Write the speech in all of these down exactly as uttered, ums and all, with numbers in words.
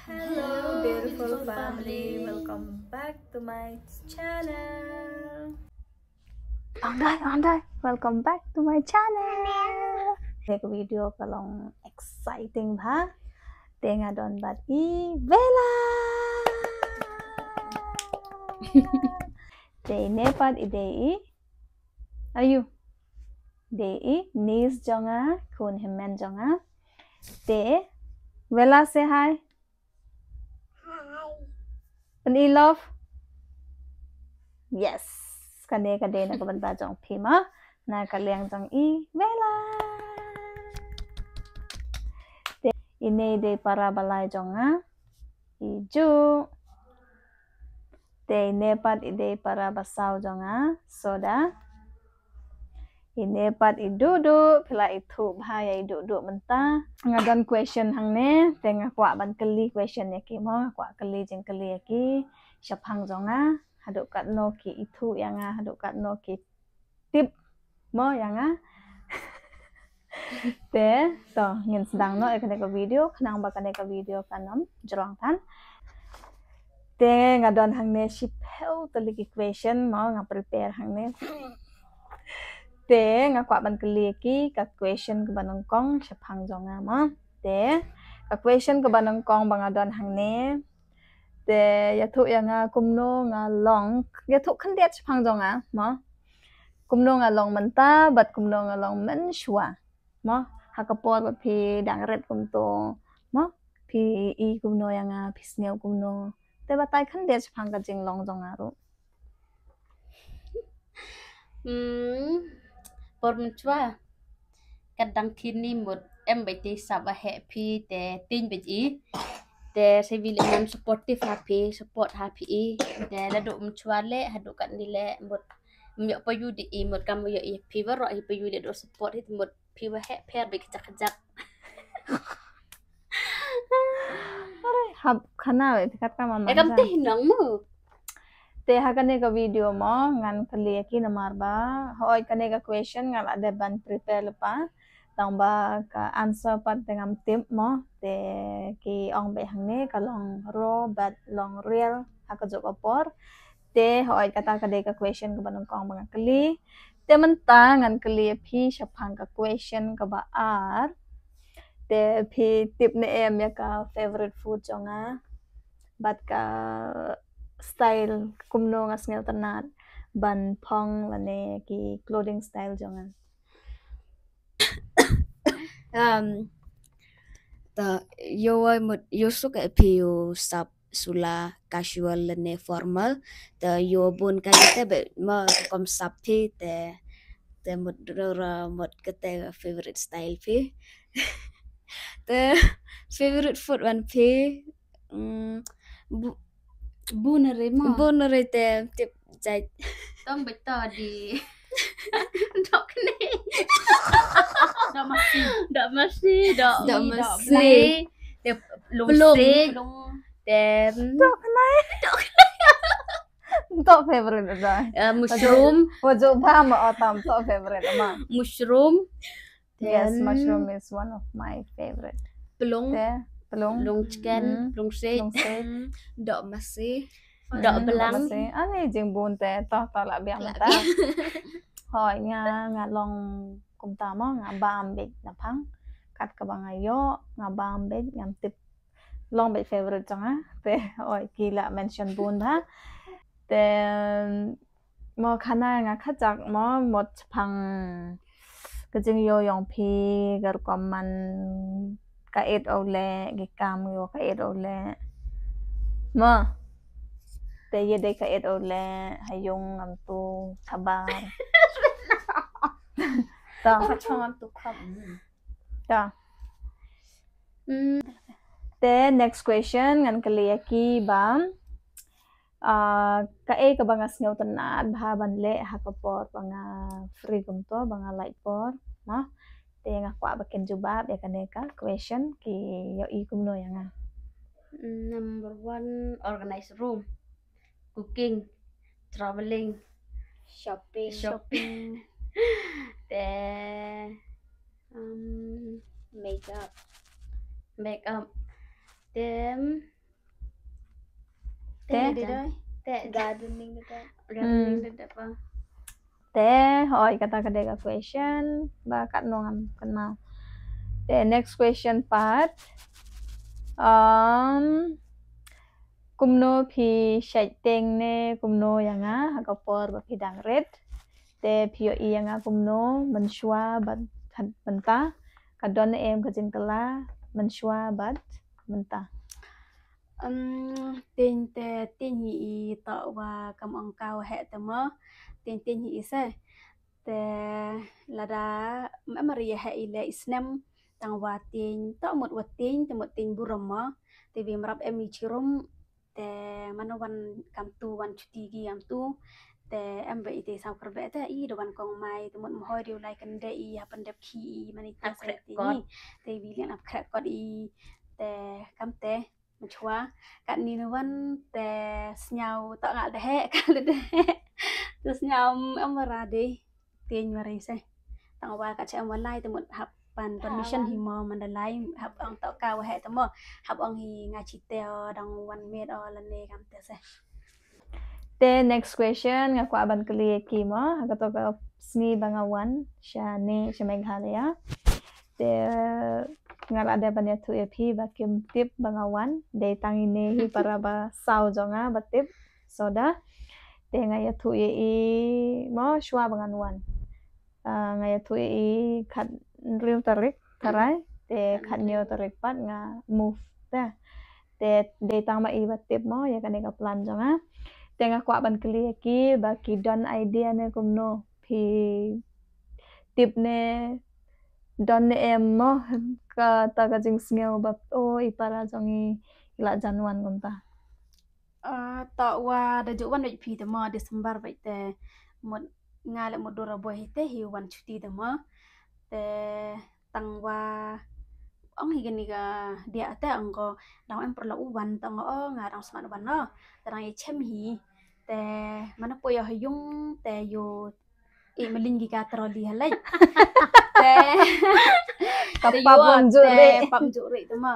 Hello, beautiful family. Welcome back to my channel. Andai, andai. Welcome back to my channel. Ka video ka long exciting bha. Te nga don bad i Vela. Te ne pat i dei i. Ayu. Dei i niece jong nga, khun hynmen jong nga. Te Vela, say hi. Hi. Pyni love. Yes. Kane ka dei na ka bynta jong phi ma. Na ka liang jong i Vela. Te ine i dei para ba lai jong nga. I Ju. Te ine pat i dei para ba saw jong nga, Soda. Ine pat i Dudu, phi la ithuh bha ïa i Dudu mynta. Nga don question hangne, te nga kwah ban kylli question ïa ki mo, nga kwah kylli jingkylli ïa ki shaphang jong nga, haduh katno ki ithuh ïa nga, haduh katno ki tip mo ïa nga. Te to ngin sdang noh ïa kane ka video, khnang ba kane ka video kan ym jrong than. Te nga don hangne shiphew tylli ki question mo, nga prepare hangne. Te nga kwah ban kylli ïa ki ka question kaba nyngkong shaphang jong nga mo. Te ka question kaba nyngkong ba nga don hangne. Te ïathuh ïa nga kumno nga long, ïathuh khyndiat shaphang jong nga mo. Kumno nga long mynta bad kumno nga long mynshuwa mo, ha ka por ba phi dang rit kumto mo, phi i kumno ïa nga, phi sngew kumno? Te batai khyndiat shaphang ka jinglong jong nga ruh. Hmm, por mynshuwa. Kat dang kini mut em bad te sap ba heh phi te tin bad i. Te sebi le ngam supportive ha phi, support ha phi i. Te naduh mynshuwa le haduh katni le mut ym ïoh pynjah i, mut kam ïoh i phi baroh i pynjah le duh support hi mut phi wa heh pher bad kjak kjak. Hap khana we phi kat ka mama. E kam te nang mu. Te ha kane ka video mo ngan kylli ïa ki namar ba hoi kane ka question nga la dep ban prepare lypa. Tang ba ka answer pat te ngam tip mo. Te ki ong bad hangne ka long raw bad long real ha ka juk ka por. Te hoi kata ka dei ka question kaba nyngkong ba nga kylli. Te mynta ngan kylli ïa phi shaphang ka question kaba ar. Te phi tip ne em ïa ka favorite food jong nga? Bad ka style kumno nga sngewtynnat ban phong lane ki clothing style jong nga. Um, ta yo wa mut yo suk e phi yo sap sula casual lane formal. Ta yo bun ka te be ma kom sap phi te te mut ro ro mut kate favorite style phi. Te favorite food wan phi. Mm, bu- Bun re ma. Bun re te tip jai. Tong bad to di. Dok ne. Dok masi. Dok masi, dok. Dok masi. Te lung. Te dok ne. Dok. Dok favorite da. Eh, mushroom. Wajo ba ma otam to favorite ma. Mushroom. Yes, mushroom is one of my favorite. Plung. Te, plung. Plung chicken, plung sik. Plung sik. Dok masi. Dok belang. Ani jingbun te to to la biang ta. Hoi nga nga long kumta mo nga bam bit na phang. Kat kaba nga yo nga bam bit ngam tip. Long bit favorite jong nga. Te oi ki la mention bun ba. Te mo khana nga khatak mo mot phang ka jingïoh jong phi ka rukom man ka et o le ki kam yo ka et o le mo te ye de ka et o le ha yung ngam tu sabar. Ta. Ta. Te next question ngan kylli ïa ki ba. Ah, kaei kaba nga sngewtynnat bha ban leh ha ka por ba nga free kumto ba nga lait por, no? Te nga kwah ba kin jubab ïa kane ka question ki ïohi kumno ïa nga. Number one, organize room, cooking, traveling, shopping. Shopping. Te um, makeup. Makeup. Te Te, Te, te, te, gardening te. Gardening te pa. Te, hoi, kata ka dei ka question ba katno ngam kynmaw. Te next question pat. Um, kumno phi shait tieng ne kumno ïa nga ha ka por ba phi dang rit. Te phi ïohi ïa nga kumno mynshuwa bad mynta, ka don em ka jingkylla mynshuwa bad mynta. Um, tieng te tieng hi i, to wa kam ong ka wa heh te mo. Tieng tieng hi i se. Te lada em, em ri heh i leh i snem, tang wa tieng, to mut wa tieng, te mut tieng burom mo. Te wi mrap em i chirum, te mano wan kam tu, wan chuti ki kam tu. Te em ba i te saw kyrbe te i da wan kong mai, te mut mhoi riu lai kynde i ha pyndep khi i mani te sa te ni. Te wi liang ap khrek kot i, te kam te mynshuwa. Katni na wan te sngew to nga da heh, ka da heh. Te sngew em ra de. Tieng wa ri se. Tang wa ka chem wa lai te mut hap pan permission hi mo, man da lai hap ong to ka wa heh te mo. Hap ong hi nga chi te o dang wan met o lane kam te se. Te next question nga kwah ban kylli ïa ki mo, ha kato ka sngi ba nga wan sha ne sha Meghalaya. Te nga la dep ban ïathuh ïa phi ba kim tip ba nga wan, dei tang ine hi para ba saw jong nga ba tip. Soda. Te nga ïathuh ïa i mo shuwa ba ngan wan. Ah, nga ïathuh ïa i khathynriew tarik Tharai, te khathynñiew tarik pat nga move te. Te dei tang ma i ba tip mo ïa kane ka plan jong nga. Te nga kwah ban kylli ïa ki ba ki don idea ne kumno, phi tip ne don ne em mo kata ka jingsngew ba o i para jong i la jan wan kumta. Ah, to wa da ju wan bad phi te mo December bad te mut nga le mut dura boi hi te hi wan chuti te mo. Te tang wa ong hi kani ka dia te ong ko dang em perlu u wan tang o nga dang smat wan no. Te dang i chem hi te mana poi ha yung te yu i maling ki ka trolley halai. Te ka pap wan juri. Pap juri te mo.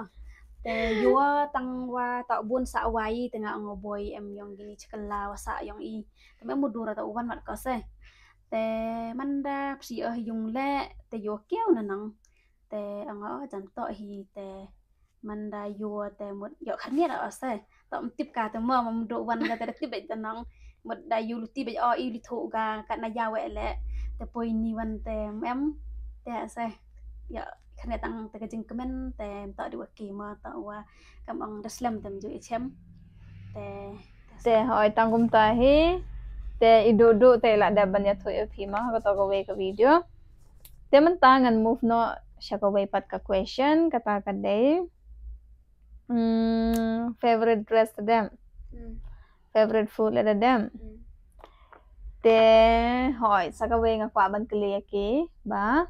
Te yu tang wa ta bun sa wai te nga ong boi em yong kini chakla wa sa yong i. Te me mudur ta uwan mat ko se. Te manda psi oh yung le te yu kiau na nang. Te ong o jam to hi te manda yu te mut yu khaniat o se. To mtip ka te mo mdo wan ka te tip bad te nang. Mut da yu luti bad o i li thu ga ka na ya we le. Te poi ni wan te em te se. Ya khaniat tang te ka jingkmen te to di wa ki mo to wa kam ong da slem te mju i chem. Te Te hoi tang kumta hi. Te i du du te la dep ban ïathuh ïa phi ma ha kato ka wei ka video. Te mynta ngan move noh sha ka wei pat ka question kata ka dei. Hmm, favorite dress te dem. Favorite food le te dem. Te hoi sa ka wei nga kwah ban kylli ïa ki ba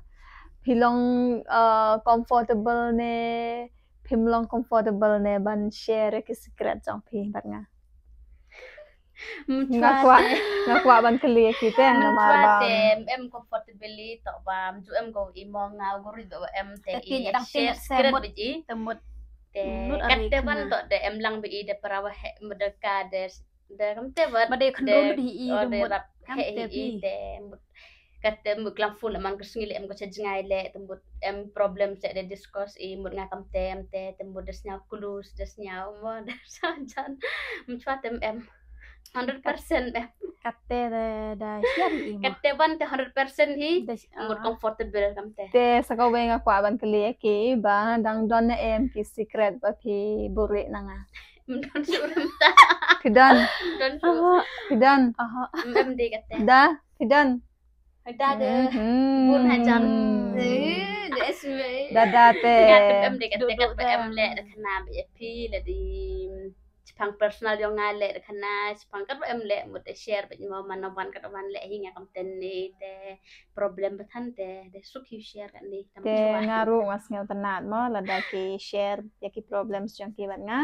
phi long uh, comfortable ne phim long comfortable ne ban share ki secret jong phi bad nga. Nga kwah, nga kwah ban kylli ïa ki te namar ba em em comfortable to ba ju em ko i mo nga u ri do em te i share secret i te mut te kat te ban to de em lang bi i de para wa he mut de ka de de kam te ba de khndon bi i de mut kam te bi te mut kat te mut klam phone man ka sngi le em ko cha jngai le te mut em problem se de discuss i mut nga kam te em te te mut de sñiaw close de sñiaw mo de sa jan mut chwa te em hundred percent em kat te de da share i mo kat te ban te hundred percent hi mut comfortable kam te te sa ka wei nga kwah ban kylli ïa ki ba dang don ne em ki secret ba phi buri na nga. Don shuh rim ta. Phi don. Don shuh. Phi don. Em de kat te. Da phi don. Da de. Bun hajan. Eh, that's me. Da da te. Em de kat te kat ba em le da khana ba ïa phi le di chipang personal yong nga le da khana chipang kat ba em le mut share ba mo man wan kat wan le hi nga kam ten ni te problem ba than te de suk hi share kat ni. Te nga ruh nga sngew tynat mo lada ki share ïa ki problems jong ki bad nga.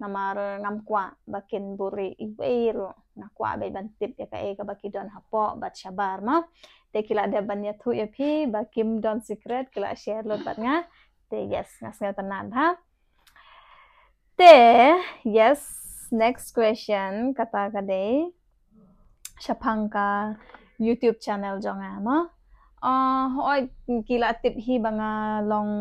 Namar ngam kwah ba kin buri iwei ruh, nga kwah beit ban tip ïa kaei kaba ki don hapoh bad shabar mo. Te ki la dep ban ïathuh ïa phi ba kim don secret, ki la share lut bad nga. Te yes, nga sngew tynat ha. Te yes, Next question, kata ka dei shaphang ka YouTube channel jong nga mo. Ah, hoi, ki la tip hi ba nga long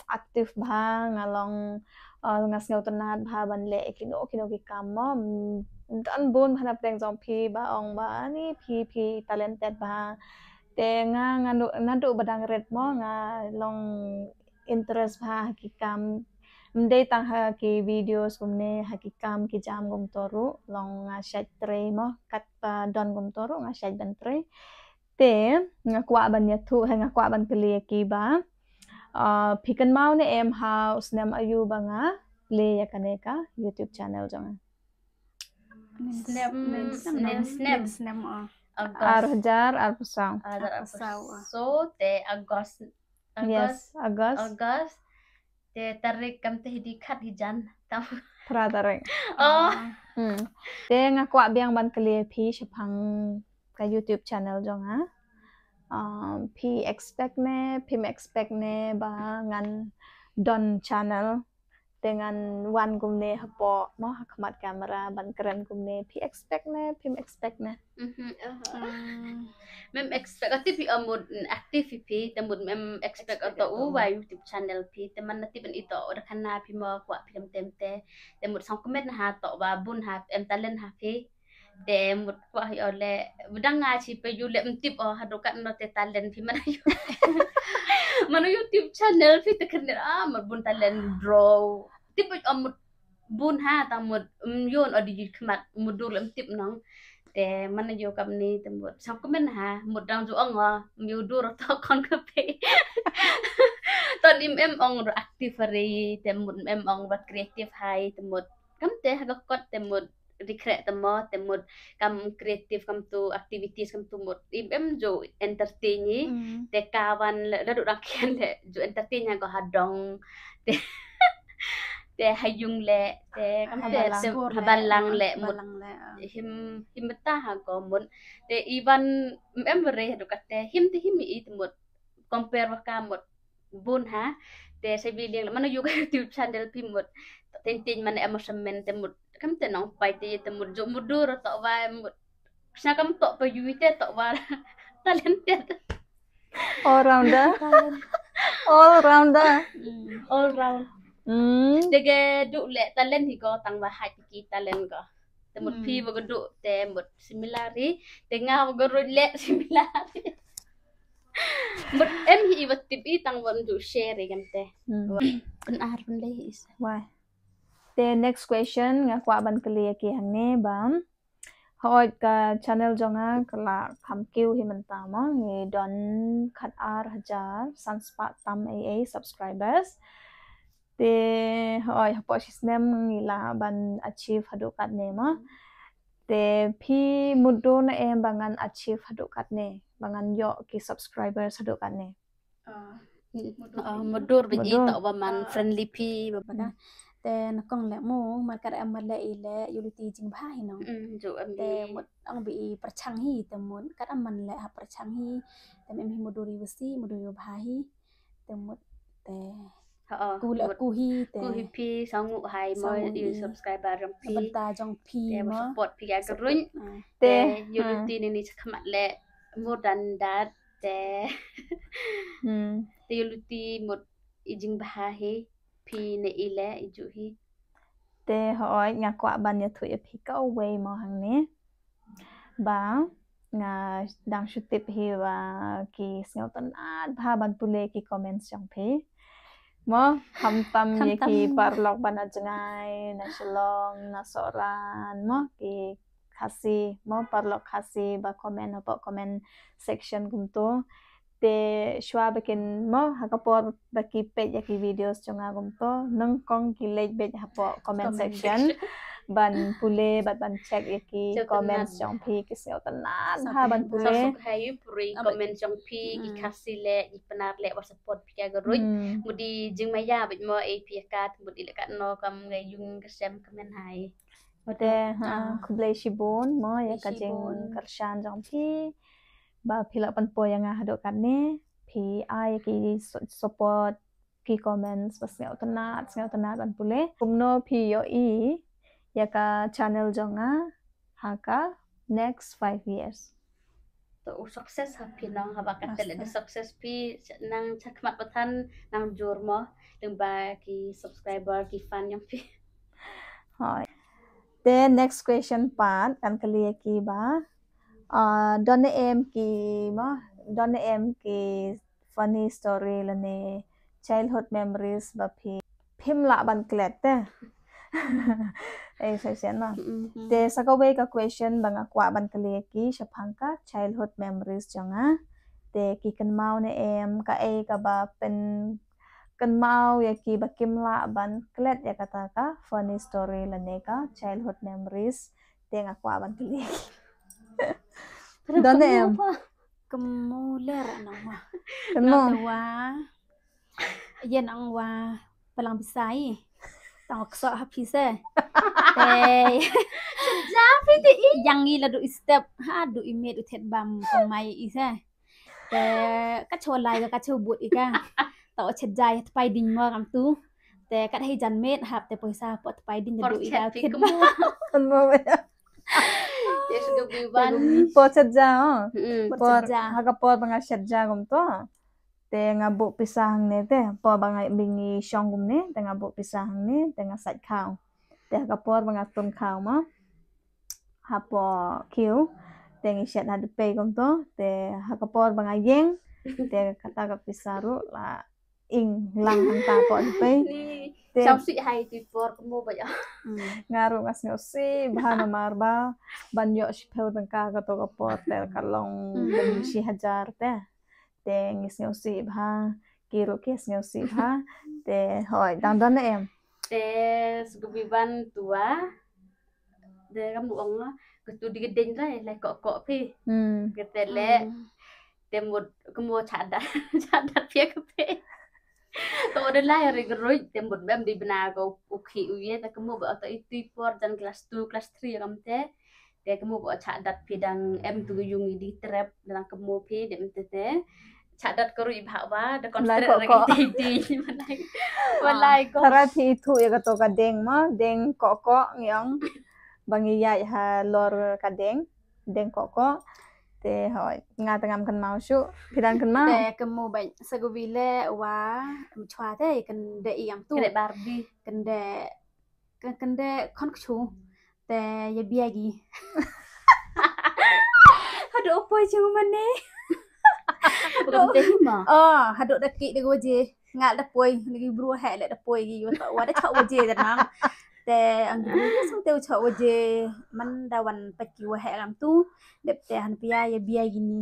active bha, nga long, ah, nga sngewtynnat bha ban leh kino kino ki kam mo. Mm, don bun bha na pdeng jong phi ba ong ba ni phi phi talented bha. Te nga nga nu- naduh ba dang rit mo nga long interest bha ha ki kam. Ym dei tang ha ki videos kumne, ha ki kam ki jam kumto ruh long nga shait trei mo, kat ba don kumto ruh nga shait ban trei. Te nga kwah ban ïathuh, ha, nga kwah ban kylli ïa ki ba, ah, phi kynmaw ne em ha u snem aïu ba nga leh ïa kane ka YouTube channel jong nga? Snem, snem, snem, snem, snem, oh. August. Ar hajar arphew saw. Ar hajar arphew saw, oh. So, te August, August. Yes, August. August. Te tarik kam te hi dei khat hi jan. Tam. Phra tarik. Oh. Hmm. Te nga kwah biang ban kylli phi shaphang ka YouTube channel jong nga. Um, phi expect ne, phim expect ne ba ngan don channel. Te ngan wan kumne hapoh mo, ha khmat camera ban kren kumne, phi expect ne, phim expect ne? Mhm, aha. Mm. Mem expect, ati phi amut active phi, te mut mem expect ato u ba YouTube channel phi, te man ati ban ito da khana phi mo kwah phi kam tem te, te mut song comment ha to ba bun ha em talent ha phi. Te mut kwah hi ole, budang nga chi pe yu le mtip o, hadu kat no te talent phi mana yu. Mana YouTube channel phi te kren ah, mut bun talent bro. Tip o mut bun ha, tang mut, um, yon o di khmat, mut dur le mtip nong. Te mana yu kam ni, te mut song comment ha, mut dang ju ong o, yu dur to kon ka pe. Ton im em ong ro active hari, te mut em ong ro creative hai, te mut. Kam te ha ka kot te mut ri khreh te mo, te mut kam creative, kam tu activities, kam tu mut im em ju entertain i. Mm. Te ka wan le, da du dang khian le ju entertain ha ko ha dong. Te, te ha yung le, te kam te ha balang le, mut balang le, ah. Him, him bata ha ko mut. Te iwan im em bere ha du ka te him te him i te mut compare wa ka mut bun ha. Te sa bi liang mana yu ka YouTube channel phi mut. Ten ten mana em samen te mut. Kam te nong pai te te mut ju mut dur to wa mut. Sna kam to pa yu te to wa talented. All rounder. All rounder. Mm, all round. Mm. Te ge du le talent hi ko tang ba hai ki talent ko. Te mut phi ba du te mut similar hi. Te nga ba ru le similar hi. Mut em hi i ba tip i tang ban du share i kan te. Hmm. Kan ar pun le hi is. Why? Te next question nga kwah ban kylli ïa ki hangne ba. Hoi ka channel jong nga ka la kham kiew hi mynta mo, ngi don khat ar hajar san spah tam ei ei subscribers. Te hoi hapoh shi snem ngi lah ban achieve haduh katne mo. Te phi mutdur na em ba ngan achieve haduh katne, ba ngan ïoh ki subscribers haduh katne? Ah, mutdur ba i to ba man friendly phi ba ka. Te na kong le mo, man ka em le i le yu luti jingbha hi nong. Te mut ong ba i pyrchang hi, te mut ka em man le ha pyrchang hi. Te em hi mutdur i wasi, mutdur i bha hi. Te mut te ku le ku hi te. Ku hi phi, sa ngu hai mo i subscriber jong phi. Bynta jong phi mo. Te support phi ka ruin. Te yu luti ni ni chakhmat le more than that. Te. Hmm. Te yu luti mut i jingbha hi phi ne i le i ju hi. Te hoi nga kwah ban ïathuh ïa phi kawei mo hangne. Ba nga dang shu tip hi ba ki sngewtynnat bha ban pule ki comments jong phi. Mo, khamtam ïa ki paralok ba na jngai, na Shillong, na Sohran mo, ki Khasi mo, paralok Khasi ba comment hapoh comment section kumto. Te shuwa ba kin mo ha ka por ba ki peit ïa ki videos jong nga kumto, nyngkong ki leit beit hapoh comment section ban pule bad ban check ïa ki comments jong phi, ki sngewtynnat bha ban pule. Hai pure comment jong phi, ki Khasi le, ki Pnar le, wa support phi ka ruin. Mut i jingmaïa bad mo ei phi ka, mut i le ka no kam ngai yung ka sem comment hai. Te, ha, khublei shibun mo ïa ka jingkyrshan jong phi. Ba phi la pynpoi ïa nga haduh katne, phi ai ki su- support, ki comments ba sngewtynnat, sngewtynnat ban pule. Kumno phi ïohi ïa ka channel jong nga ha ka next five years. To u success ha phi nong, haba ka tel da success phi nang chakhmat pathan nang jur mo, lyngba ki subscriber ki fan jong phi. Hoi. Te next question pat kan kylli ïa ki ba, don ne em ki mo, don ne em ki funny story lane childhood memories ba phi phim lah ban klet te. Ei sa sien ma. Te sa kawei ka question ba nga kwah ban kylli ïa ki shaphang ka childhood memories jong nga. Te ki kynmaw ne em kaei kaba pyn kynmaw ïa ki ba kim lah ban klet ïa kata ka funny story lane ka childhood memories. Te nga kwah ban kylli ïa ki. Don ne em. Kynmaw ler nang ma. Kynmaw. Wa yen ang wa palang bisai. Tang wa kso ha phi se. Te ja phi te i yang i la du i step ha du i met u thet bam kong mai i se. Te ka cho lai ka cho but i ka. Ta o chet jai tpai ding mo kam tu. Te kat hei jan met hap te poisa po tpai ding du i ka thet bam. Kynmaw. Te suka biban. Po chet ja. Po ha ka por ba nga chet ja kum to. Te nga buh pisa hangne te por ba nga bingi shong kumne te nga buh pisa hangne te nga sait khaw. Te ha ka por ba nga tun khaw ma hapoh kiew te ngi shet ha dpei kumto te ha ka por ba nga ïeng te kata ka pisa ruh la ing lang hangta hapoh dpei. Te Sam sih hai tu por kynmaw ba ya. Nga ruh nga sngew sih bha namar ba ban ïoh shiphew tyngka kato ka por te ka long shi hajar te. Te ngi sngew sih bha ki ruh ki sngew sih bha. Te hoi dang don ne em. Te sgubi ban tua. Te kam ong ka tu di gedeng lai lai kok kok phi. Kete le. Te mut kynmaw chadat chadat phi ka phi. To de lai ri geruj te mut bem di bna ko u khi u ye te kynmaw ba to i tu i por jan class two class three kam te. Te kynmaw ba chadat phi dang em tu yung i di trep dang kynmaw phi de em te te. Chadat ko ri bha ba de kon Lai tre kok re kok. Di di malai. Malai ko. Tara phi i tu ïa kato ka deng ma deng kok kok ngi ong. Ba ngi ïaid ha lor ka deng deng kok kok. Te hoi nga te ngam kynmaw shuh phi dang kynmaw. Te kynmaw ba sgubi le wa mchwa te kynde i am tu. Kene Barbie. Kynde kynde khon kchu. Te ya bia gi. Hadu opoi jeng mane. Bukan te hima. Oh, hadu da ki de waje. Ngal da poi ni bru he le da poi gi wa wa da chok waje da nang. Te ang bru sung te chok waje man da wan pa ki wa he lam tu. Dep te han pia ya bia gi ni.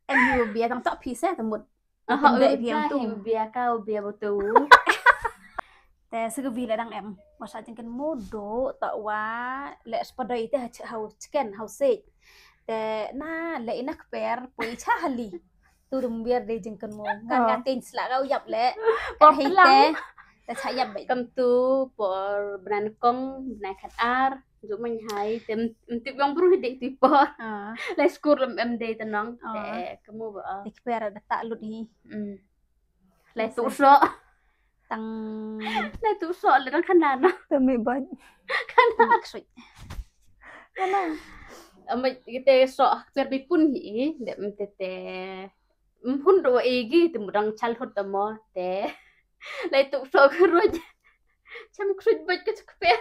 Em yu bia tang tok phi se ta mut. Aha, Kynde ui, biang ka tu. Hi bia ka u bia betul. Te sgubi le dang em. Masa jingkynmaw do ta wa le spadoi te ha hau chicken hau sek. Te na le ina kper poi cha hali. Tu dum biar de jingkynmaw. Nga Oh. nga tin sla ka u yap le. Por Kan hei lang. Te te cha yap bai. Kam tu por bnan kong bnan khat ar. Ju man hai tem tip yang bru hi dek tu por. Ah, Lai skur lam em de tenong. Ah. Te kynmaw ba. te kper da ta lut hi. Mm. Lai tu so. Tang Lai tu so le dang khana na. Te mi ba. Khana. Sui. Ama kite so per bi pun hi de em te te. Hun do e gi te mudang childhood ta mo te. Lai tu so kruj. Cham kruj baj ka chukpe.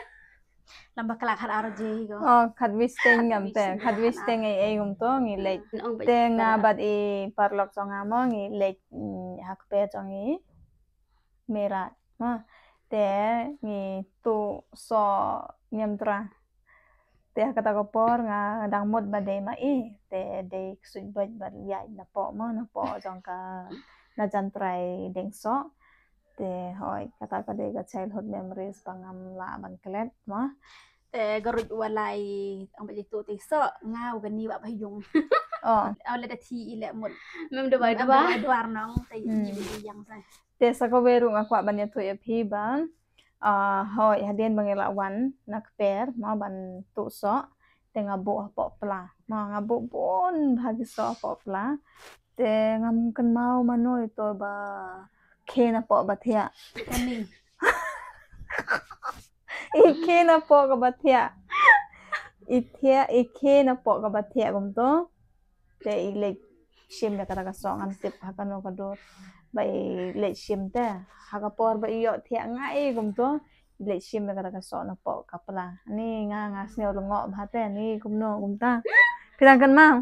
Lamba kala khat ar je go. Oh khat wis teng ngam te khat wis teng ei ei gum to ngi lek. Te nga bat i parlok jong nga mo ngi lek. Hakpe jong i merat ma te ngi tu so nyam tra. Te ha kata ka por nga dang mut ba dei ma i te dei ksuj baj ba ïaid na po ma na po jong ka na jan trai deng so. Te hoi kata ka dei ka childhood memories ba ngam lah ban klet ma. Te garuj walai ang ba tu te so nga u gani ba ba yung. Oh. Au le da thi i le mut. Mem da bai da Am ba. Ba duar nong te Hmm. yi bi yang sa. Te sa ka weru nga kwah ban ïathuh ïa phi ba ah hoi hadien ba ngi la wan na kper ma ban tu so te nga buh hapoh pla ma nga buh bun bha ki so hapoh pla te ngam kynmaw mano ito ba khe na poh ba thiah. Kani. I khe na pok ka ba thiah. I thiah, i khe na pok ka ba thiah kumto. Te i leit shim ïa kata ka soh, ngan tip ha kano ka dur ba i leit shim te. Ha ka por ba i ïoh thiah nga i kumto, i leit shim ïa kata ka soh na pok ka pla. Ni nga, nga sngew lyngngoh bha te, ni kumno kumta. Phi dang kynmaw?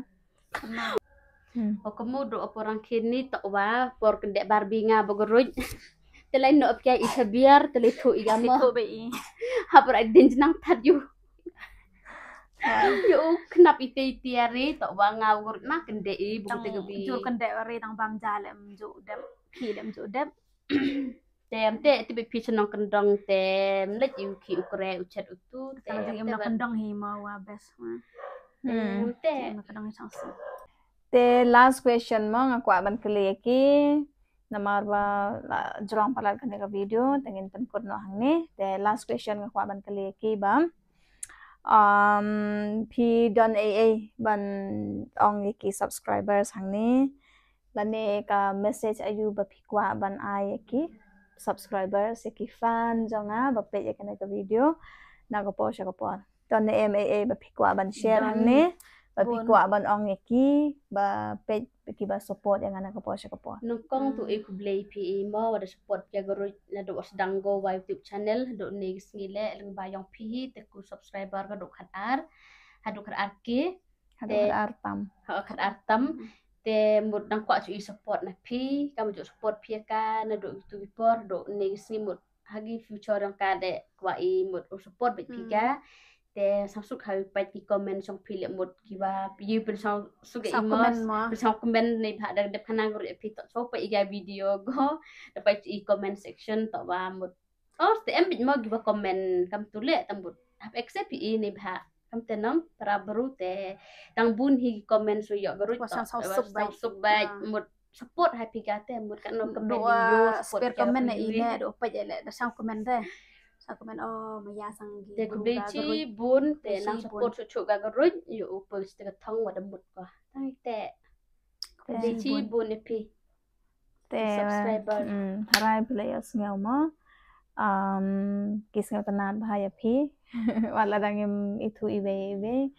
Hmm. O ka mu do o por ang kini tok wa por kende Barbie nga ba guruj. Te lai no pia i sabiar, te lai thu i gamo. Thu ba i. Ha por ai din jenang tat yu. Yu knap i te i tiari tok wa nga ba guruj ma kende i bu te gabi. Ju kende wari tang bam ja lem ju dep, ki lem ju dep. Tem te te bi pi chnong kendong tem lek yu ki ukre uchet utu. Tem te kendong hi ma wa best ma. Hmm. Tem te kendong hi chang su. Te last question mo nga kwah ban kylli ïa ki. Namar ba la jrong palat kane ka video, te ngin pynkut noh hangne. Te last question nga kwah ban kylli ïa ki ba. Um, phi don ei ei ban ong ïa ki subscribers hangne. Lane ka message ayu ba phi kwah ban ai ïa ki subscribers, ïa ki fan jong nga ba peit ïa kane ka video na ka por sha ka por. Don ne em ei ei ba phi kwah ban share hangne, ba phi kwah ban ong ïa ki ba peit, ki ba support ïa nga na ka por sha ka por. Nyngkong to e khublei phi i mo wa da support phi ïa ka ruh na do sdang go wa YouTube channel do ne sngi le leng ba ïong phi hi te ku subscriber ka do khat ar, ha do khat ar ke. Haduh khat ar tam. Ha khat ar tam. Te mut dang kwah ju i support na phi, kam ju support phi ka na do tu bi por do ne sngi mut ha ki future jong ka de kwah i mut u support bad phi ka. Te sam suk ha peit ki comment jong phi le mut ki ba yu pyn sam suk i mo. Pyn sam comment ne ba da dep khana ngur phi to so pa i ga video go. Da peit i comment section to ba mut. Oh, te em bit mo ki ba comment kam tu le tam but. Hap accept i ne ba kam te nom para bru te tang bun hi comment so yo garut. Wa sang suk bai mut support ha phi ka te mut kan no comment yo support comment na i ne do pa le da sang comment te. Sang comment oh ma ya sang gi. Te ku de chi bun te nang support so chu ga garut yo u post te ka thong wa da mut ko. Tang te. Ku de chi bun ne phi. Te, mm, tharai phi la ïohsngew mo. Um, ki sngewtynnat bha ïa phi. Wat la dang im ithuh iwei iwei.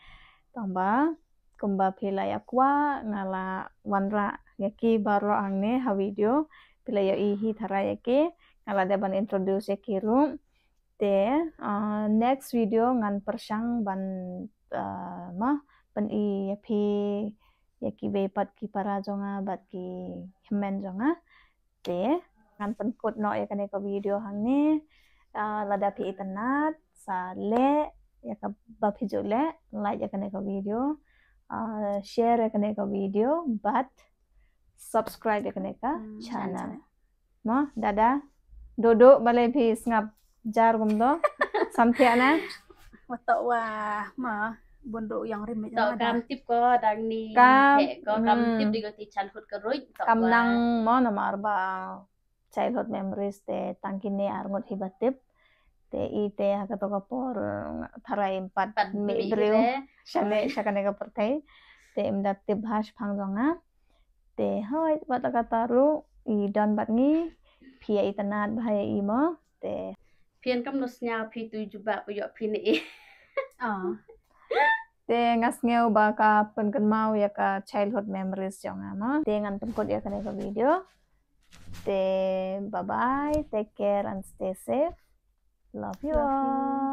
Tang ba kumba phi la ïa kwah nga la wanrah ïa ki baroh hangne ha video. Phi la ïohi hi tharai ïa ki. Nga la dep ban introduce ïa ki ruh. Te, uh, next video ngan pyrshang ban, uh, ma, ban i ïa phi ïa ki bei pat ki para jong nga bad ki hynmen jong nga. Te ngan pynkut noh ïa kane ka video hangne. Uh, lada phi itynnat sa leh ïa ka ba phi ju leh, like ïa kane ka video, uh, share ïa kane ka video bad subscribe ïa kane ka channel. Mo, dada. Dodo balei phi sngap jar kumto. Samthiah na. Wato wa ma bun do yang rim. To kam tip ko dang ni. Kam ko kam tip di ko ti childhood ka ruh. Kam nang mo namar ba childhood memories te tang kine ar ngut hi ba tip. Te i te ha kato ka por tharai im pat mih briew. Shane sha kane ka pyrthei. Te im da tip ha shaphang jong nga. Te hoi wat la kata ruh i don bad ngi phi ïa itynnat bha ïa i mo. Te phi ïa kam no sñiaw phi tu jubab ïoh phi ne i. Te nga sngew ba ka pynkynmaw ïa ka childhood memories jong nga mo. Te ngan pynkut ïa kane ka video. Te bye bye, take care and stay safe. Love you all.